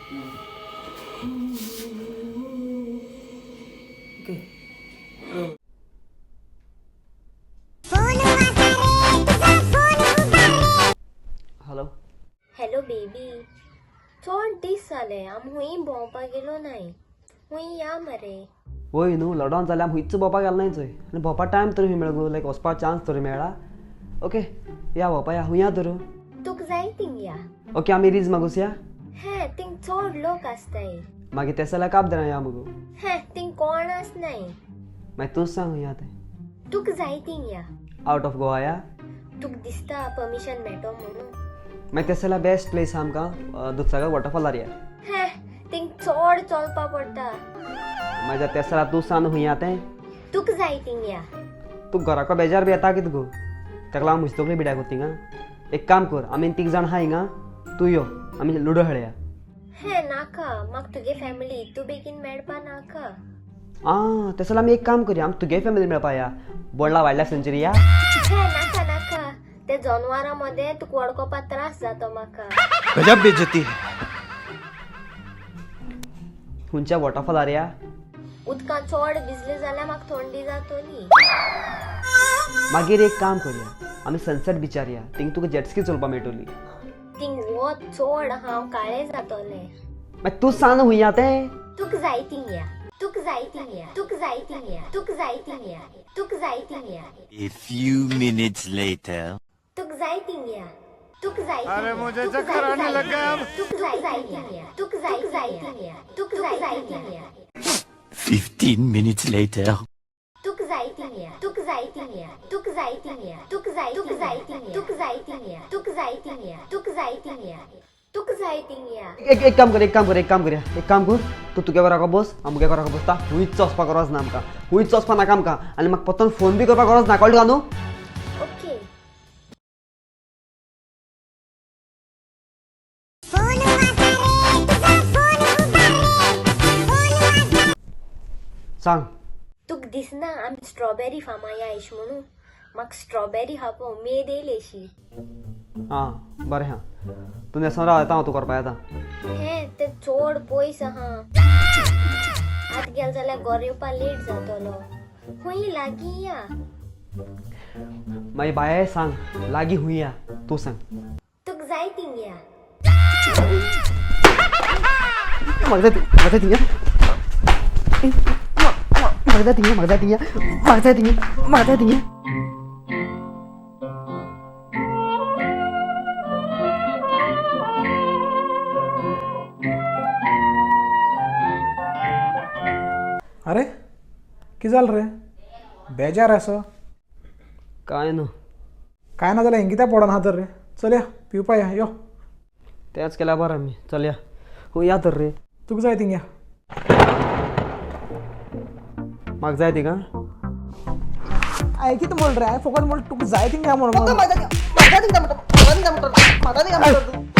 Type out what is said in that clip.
Okay. Hello. Hello baby, चड दीस जाले आमी हुंय भोंवपाक गेलो नाय, हुंय या मरे. वय न्हू लॉकडावन जाल्यार आमी हुंयच भोंवपाक गेलो नाय चोय, आनी भोंवपा टायम तरी खंय मेळ गो, लायक वचपा चान्स तरी मेळ्ळा. ओके या भोंवपा या, हुंय या तर? तुका जाय थिंग या. ओके आमी रिज मागूस या. हे थिंग चड लोक आसताय. मागीर तें जाल्यार काब दरा या मुगो. हे थिंग कोण आसनाय. मागीर तूंच सांग हुंय या तें. तुका जाय थिंग या. आवट ऑफ गोवा या. तुका दिसता परमिशन मेळटो म्हणून? मागीर तें जाल्यार बेस्ट प्लेस आहा आमकां दुदसागर वॉटरफॉलार या. हे थिंग चड चलपा पडटा. मागीर तें जाल्यार तूं सांग हुंय या तें. तुका जाय थिंग या. तूं घराको बेजार बी येता कितें गो, तेका लागून म्हजी तकली बिड्याक थिंगा. एक काम कर, आमी तीग जाण आहा हिंगा, तूं यो आमी लुडो खेळया. हे नाका, म्हाका तुगे फॅमिली इतू बेगीन मेळपा नाका. आं तें जाल्यार आमी एक काम करया, आमी तुगे फॅमिली मेळपा या, बोंडला वायल्ड लायफ सेंचुरी या. हे नाका नाका, ते जनवरां मदें तुका वळखोपा त्रास जातो म्हाका. गजब बेइज्जती है. खुंयच्या वॉटरफॉलार या. उदकां चड भिजले जाल्यार म्हाका थंडी जातली. मागीर एक काम करया, आमी सनसेट बिचार या, थिंग तुका जेटस्की चलोवपा मेळटली. थिंग वत चड, हांव काळें जातलें. मागीर तूं सांग हुंय या तें. तुका जाय थिंग या, तुका जाय थिंग या, तुका जाय थिंग या, तुका जाय थिंग या, तुका जाय थिंग या. A few minutes later. तुका जाय थिंग या, तुका जाय. अरे मुझे चक्कर आने लग गया अब. तुका जाय थिंग या, तुका जाय थिंग या, तुका जाय थिंग या. 15 minutes later. तुका जाय थिंग या, तुका जाय थिंग या, तुका जाय थिंग या, तुका जाय, तुका जाय थिंग या, तुका जाय थिंग या, तुका जाय थिंग या, तुका जाय थिंग या, तुका जाय थिंग या. एक एक काम कर, एक काम कर, एक काम करया, एक काम कर, तूं तुगे घराको बस, हांव मुगे घराको बसता. हुंयच वचपा गरज ना आमकां, हुंयच वचपा नाका आमकां, आनी म्हाका परतून फोन बी करपा गरज ना, कळ्ळें तुका न्हू? ओके. सांग. तुका दिसना आमी स्ट्रॉबेरी फार्मा या एश म्हणून? म्हाका स्ट्रॉबेरी खावपा उमेद येयली अशी. आं बरें आहा, तूं न्हेसोन राव, येता हांव, तूं करपा येता. हे ते चड पयस आहा, आतां गेले जाल्यार घरा येवपा लेट जातलो. खंय लागीं या. मागीर बाये सांग लागीं हुंय या, तूं सांग. तुका जाय थिंग या. म्हाका जाय म्हाका जाय थिंग, म्हाका जाय थिंग, म्हाका जाय थिंग, म्हाका जाय थिंग, म्हाका जाय थिंग. अरे कितें जालें रे, बेजार आसो? कांय न्हू. कांय ना जाल्यार हें कित्याक पडोन आहा तर रे? चल या पिवपा या, यो. तेंच केल्यार बरें, आमी चल या. हुंय या तर रे? तुका जाय थिंग या. म्हाका जाय थिंगा. हांवें कितें म्हणलें रे? हांवें फकत म्हणलें तुका जाय थिंग या म्हणून. म्हाका जाय थिंगा म्हणटा, म्हाका थिंगा म्हणटा, म्हाका थिंगा म्हणटा.